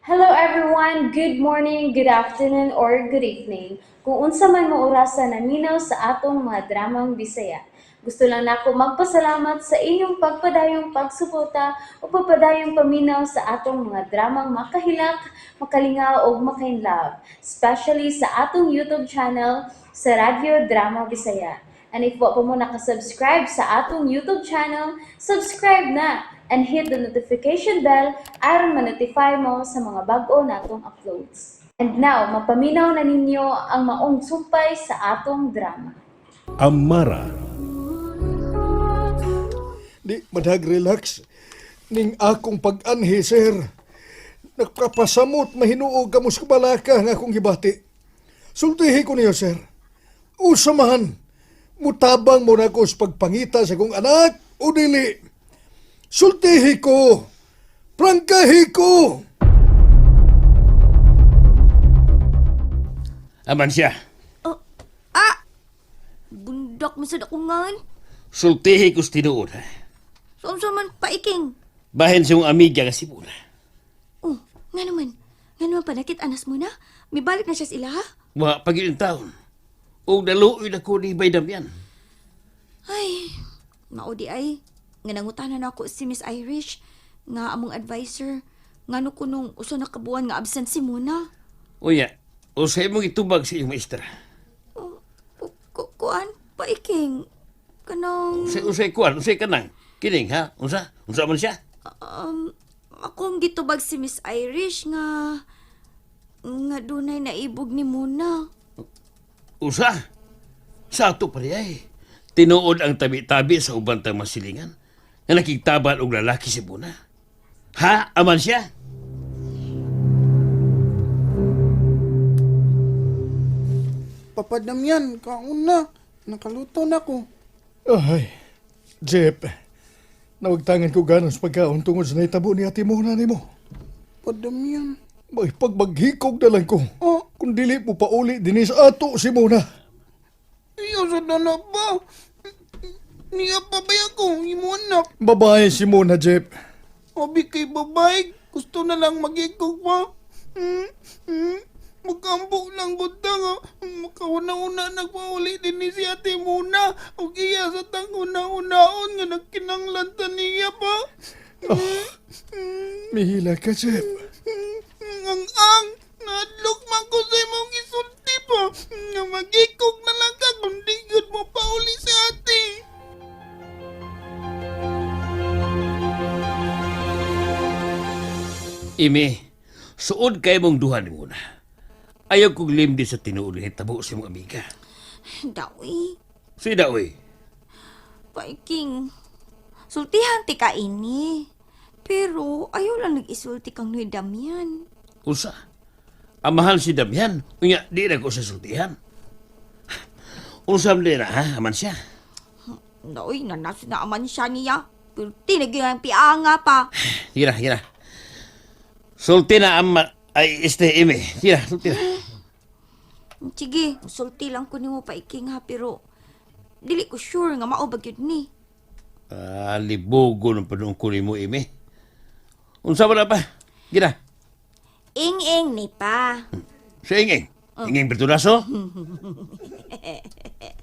Hello everyone! Good morning, good afternoon, or good evening. Kung unsa man mo orasa naminaw sa atong mga dramang Bisaya. Gusto lang nako magpasalamat sa inyong pagpadayong pagsuporta o pagpadayong paminaw sa atong mga dramang makahilak, makalingaw ug makainlove, especially sa atong YouTube channel sa Radyo Drama Bisaya. And if wa pa mo nakasubscribe sa atong YouTube channel, subscribe na and hit the notification bell aron ma-notify mo sa mga bag-o natong uploads. And now, mapaminaw na ninyo ang maong sumpay sa atong drama. Amara. Di madag relax. Ning akong pag-anhi, sir. Nagpapasamot mahinuog kamo sa balaka nga akong gibati. Sultihi ko niyo, sir. Usamahan, mutabang mo na ko sa pagpangita sa akong anak o dili. Sultihi ko. Prangkahi ko. Aman siya. Oh, ah! Bundak mo sad ako ngan. Sultihi ko sa tinuod. So, unsa man paiking. Bahin sa iyong amiga nga si Muna. Oh, nga naman. Nga naman panakit anas mo na. Mibalik na siya sa ila, ha? Wa pag taon. Og naluoy na ko ni Bay Damian. Ay, mao di ay. Nga nangutana na ako si Miss Irish, nga among advisor. Nga no kunong usa na kabuan nga absent si Mona. Unya, usay mong itubag sa iyong maestra. Oh, kuan, paiking. Kanang, Usay, usay kuan, usay kanang. Kining ha? Unsa? Unsa man siya? Akong gitubag si Miss Irish nga nga dunay naibog ni Mona. Usa? Sa ato pa ay. Tinuod ang tabi-tabi sa uban tang masilingan. Nga nakigtaban og lalaki si Muna. Ha? Aman siya? Papa Damian, kaon na. Nakaluto na ko. Ay, Jeff. Nawagtangan ko ganon sa pagkaon tungod sa naitabo ni Ate Mona nimo. Papa Damian. May pagbaghikog na lang ko. Oh. Kung dili mo pauli dinhi sa ato si Mona. Iyo sa dana ba? Niya pa ba ako? Imo anak. Babae si Mona, Jeff. Abi kay babae. Gusto na lang magikog pa. Hmm? Hmm? Magkampo lang gud ta nga. Makauna-una nagpauli din ni si Ate Muna. O iya sa tang una-unaon nga nagkinanglan ta niya pa. Mihila ka, Jeff. Ang ang! Nadlok man ko sa imong isulti pa. Nga magikog na lang ka kung di gud mo pauli si ate. Imi, suod kay mong duha ni Muna. Ayaw kong limdi sa tinuod ni tabo sa imong amiga. Dawi. Si Daoy, Paiking, sultihan ti ka ini. Pero ayaw lang nag-isulti kang Noy Damian. Usa. Amahan si Damian. Unya, di na ko sa sultihan. Unsa man na, ha? Aman siya. Daoy, nanas na aman siya niya. Pero tinagyan ang pianga pa. Tira, tira. Sulti na ama, ay, este, imi. Tira, sulti na. Sige, sulti lang ko nimo paiking ha, pero dili ko sure nga mao ba gyud ni. Ah, libugo ng panungkol ko nimo, imi. Unsa man na pa? Gira. Ing-ing ni pa. Sa inging. Inging Bertulaso?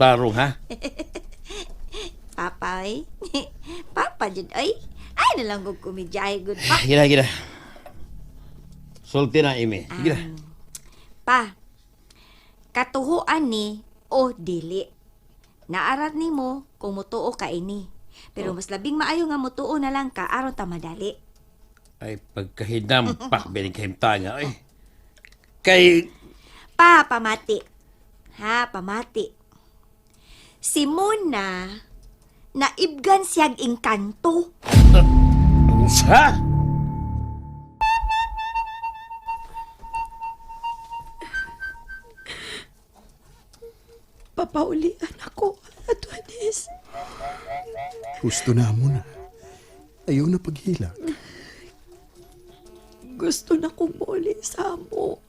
Tarong, ha? Papay. Papa jud ay. Ay na lang gud komedyahe gud pa. Gira, gira. Sulti na, imi. Gira. Pa. Katuhuan ni o dili. Naarat nimo kung mutuo ka ini. Pero mas labing maayo nga mutuo na lang ka aron ta madali. Ay, pagkahinampak, bining kahimtanga, ay. Kay, Pa, pamati. Ha, pamati. Si Mona, naibgan siyag engkanto. Unsa? Papaulian ako, Adonis. Gusto na mo na. Ayaw na paghilak. Gusto na kong mauli sa amo.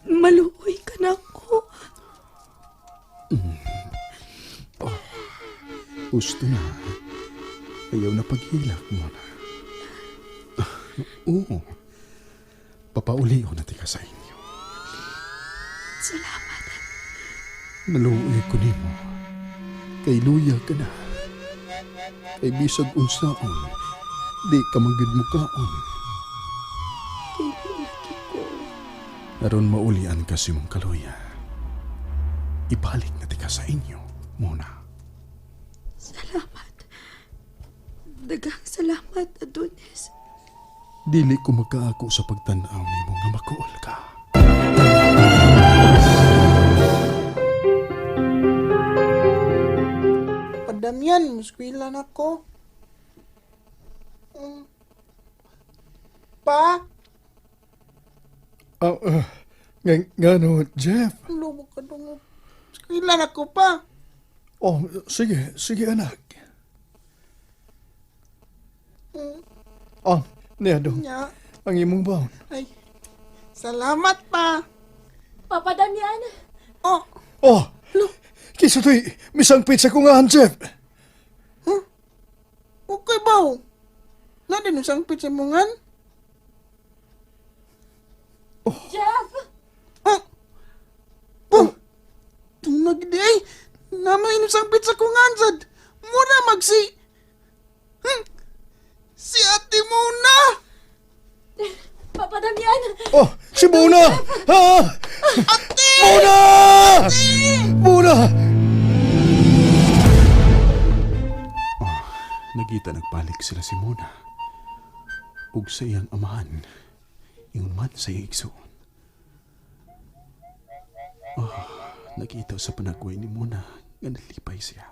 Maluoy ka na ako. Gusto na. Ayaw na paghilak mo na. Oo. Papaulion na tika sa inyo. Salamat. Naluoy ko nimo. Kay luya ka na. Kay bisag unsaon, di ka manggid mukaon. Kay laki ko. Aron maulian ka si mong kaluya. Ibalik na tika sa inyo, Mona. Salamat. Daghang salamat, Adonis. Dili ko magkaako sa pagtan-aw nimo nga makuol ka. Padamyan, muskwila na ko. Pa, Ah, nga, ngano, Jeff? lumo ka dong. Eskwela na ko pa. Oh, sige, sige anak. Ah, niya dong. Nya. Ang imong baon. Ay, salamat pa. Papa Damian! Oh, Oh, kisa to'y misangpit sa kungahan, Jeff. okay ba? oh? Na din usang pizza mungan? Jeff! Oh. Oh. Tunag di ay. Nama inusang pizza kungan sad. Muna magsi. Si Ate Mona. Papa Damian! Oh, si Mona! Ah! Ate! Mona! Mona! Nagita nagpalik sila si Mona. Ug sa iyang amahan, ingon man sa iyang igsuon. Ah, nakita sa panagway ni Mona nga nalipay siya.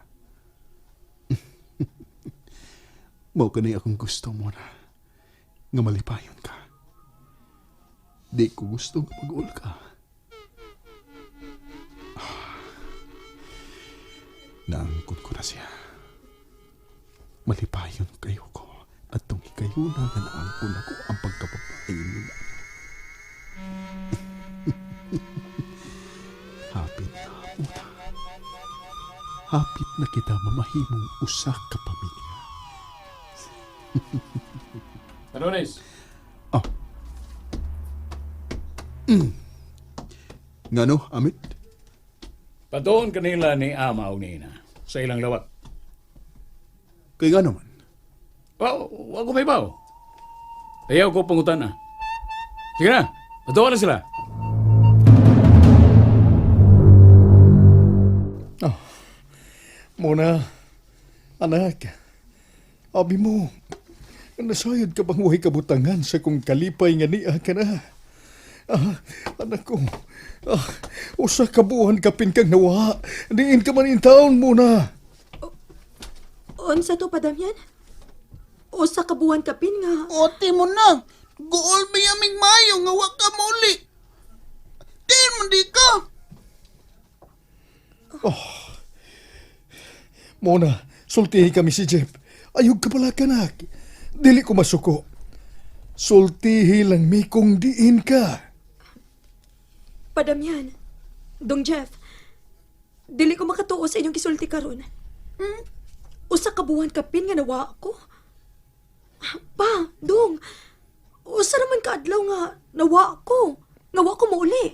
Mao kanay akong gusto, Mona. Nga malipayon ka. Di ko gusto nga mag-uol ka. Ah, naangkon ko na siya. Malipayon kayo ko at tong hikayo na nga naangkon ako ang pagkababae nila. Hapit na, una. Hapit na kita mamahimong usa ka pamilya. Adonis, Oh. Ngano, Amit? patuon kanila ni ama o ni ina sa ilang lawat. Kay ngano man? Wa, wa ko may baw. Ayaw ko pangutan na. Sige na, patuon na sila. Mona, anak, abi mo, nasayod ka bang huwag kabutangan sa kong kalipay nga niya ka na? Ah, anak ko, ah, usa ka buwan kapin kang nawa, diin ka man in town muna. Unsa to, Pa Damian? Usa ka buwan kapin nga. Ate Mona. Guol ba yaming mayo nga wa ka mauli. Din man di ka. Mona, sultihi kami si Jeff. Ayog ka pala kanak. Dili ko masuko. Sultihi lang mi kung diin ka. Pa Damian, Dong Jeff, dili ko makatuo sa inyong gisulti karon. Usa ka buwan kapin nga nawa ako. Pa, Dong, usa raman ka adlaw nga nawa ako. Nga wa ko mauli.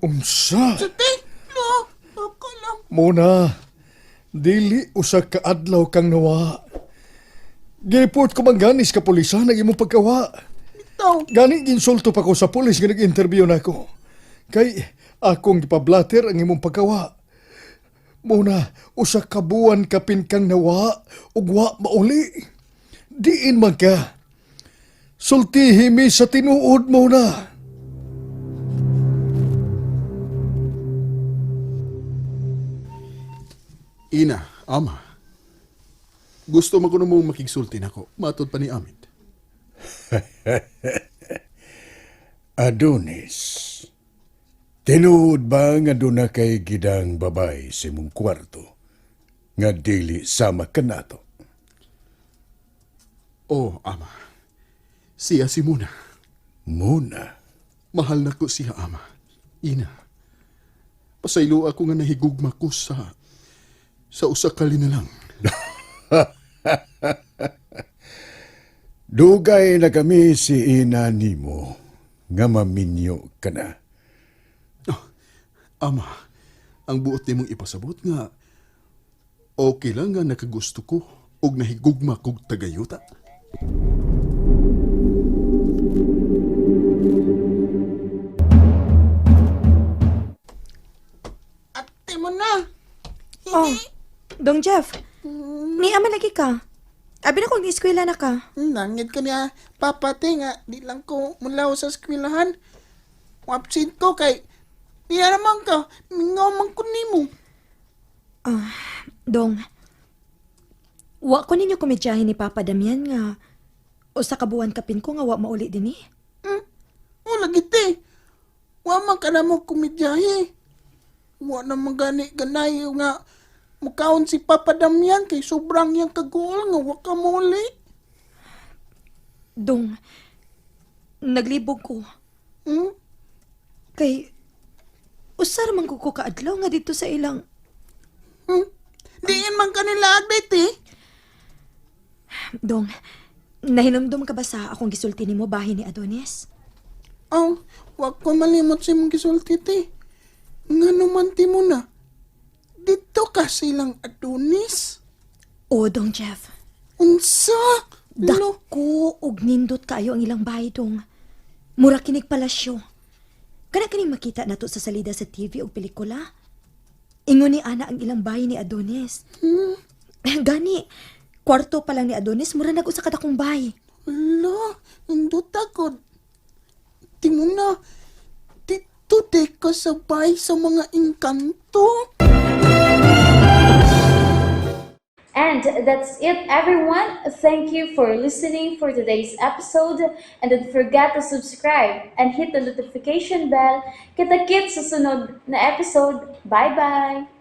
Unsa? Ate, lo, ako lang. Mona, dili usa ka adlaw kang nawa. Gireport ko man ganis ka pulisan ang imong pagkawa. Bitaw. Gani ginsulto pa ko sa pulis nga nag-interview nako. Kay akong gipablater ang imong pagkawa. Muna, usa ka buwan kapin kang nawa ug wa mauli. Diin man ka. Sultihi mi sa tinuod mo na. Ina, ama. Gusto man ko mong makigsulti nako. Matod pa ni Amit. Adonis, tinuod ba nga doon na kay gidang babay sa imong kwarto nga dili sama kanato? Oh, ama. Siya si Muna. Muna, Mahal na ko siya, ama. Ina. Pasaylo ako nga nahigugma ko sa usa ka lang. dugay na kami si ina nimo. nga maminyo ka na. Ama, ang buot nimong ipasabot nga okay lang nga nakagusto ko og nahigugma kog tagayuta. Ate mo na. Oh, Dong Jeff, ni ama lagi ka. Abi na kung eskwela na ka. Nangit ko niya, Papa, te nga, di lang ko mulaw sa eskwelahan. Absent ko kay, niya naman ka, mingaw man ko nimo. Dong, wa ko ninyo komedyahin ni Papa Damian nga usa ka buwan kapin ko nga wa mauli din eh. O lagi te, wa man ka na mo kumidyahe. Wa naman gani ganay nga, mukaon si Papa Damian kay sobrang yang kaguol nga wa ka mauli. Dong, naglibog ko. Kay, usar man ko kaadlaw nga dito sa ilang. Diin man kanila agday te. Dong, nahinumdum ka ba sa akong gisulti nimo bahin ni Adonis? Oh, wa ko malimot sa imong gisulti te. Nga naman ti mo na. Dito ka silang Adonis. O, Dong Jeff. Unsa? Lo, Dako og nindot kaayo ang ilang bahay, Dong. Mura kinig palasyo. Kana kining makita nato sa salida sa TV og pelikula. Ingon ni ana ang ilang bahay ni Adonis. Gani, kwarto pa lang ni Adonis, mura nag usa ka dakong bahay. lo, induta ko. Ti mo na. Dito de ka sabay sa mga engkanto. And that's it, everyone. Thank you for listening for today's episode. And don't forget to subscribe and hit the notification bell. Kita-kits sa sunod na episode. Bye-bye!